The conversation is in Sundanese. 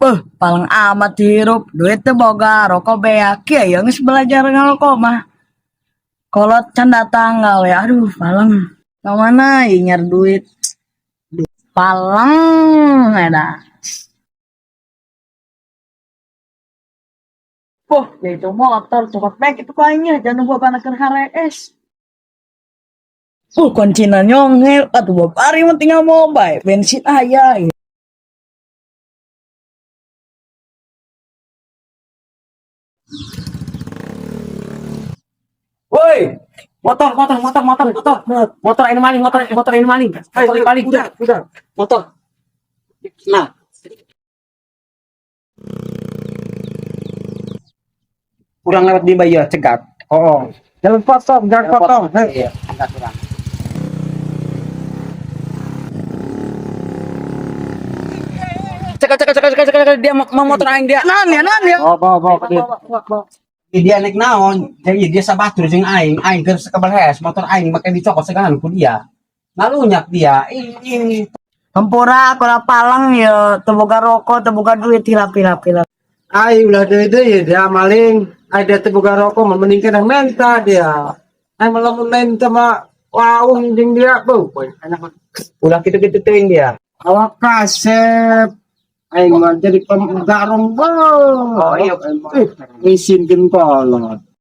Beuh, paling amat hirup, duit teu boga, rokok beak, kieu ya geus belajar ngarokok mah. Kolot can datang gawe, aduh paling. Ka mana ieu nyari duit? Paling eta. Wah, ya itu motor cokot baik itu kayaknya jangan boga keur harees. Kuncina nyongel, atuh babari mah tinggal mobile, bensin aya. Woi, motor, motor, motor, motor, motor, motor ini maling, motor, motor ini maling, motor ini maling, Udah, udah. Motor. Nah, kurang lewat di bayar cegat. Oh, jangan potong, jangan potong. Hei. Iya, enggak kurang. Cegat, cegat, cegat, cegat, cegat, dia mau motor aing dia. Naon ya, naon ya? Bawa, bawa, bawa, bawa, bawa. Dia naik naon, jadi dia sabatur jeung aing, aing keur sakebel hes, motor aing make dicokot segala ku dia. Ngalunyak dia. Ih, Hampura, kurang palang ya, teu boga rokok, teu boga duit, hilap, hilap, hilap. Ai ulah deui deui dia maling. Ai dia teu boga rokok mah mending kena menta dia. Ai malah mun menta mah wawuh jeung dia beuh. Enak. Ulah kitu-kitu teuing dia. Awak kasep. Aing mah jadi penggarong beuh. Oh, iya. Isinkeun kolot.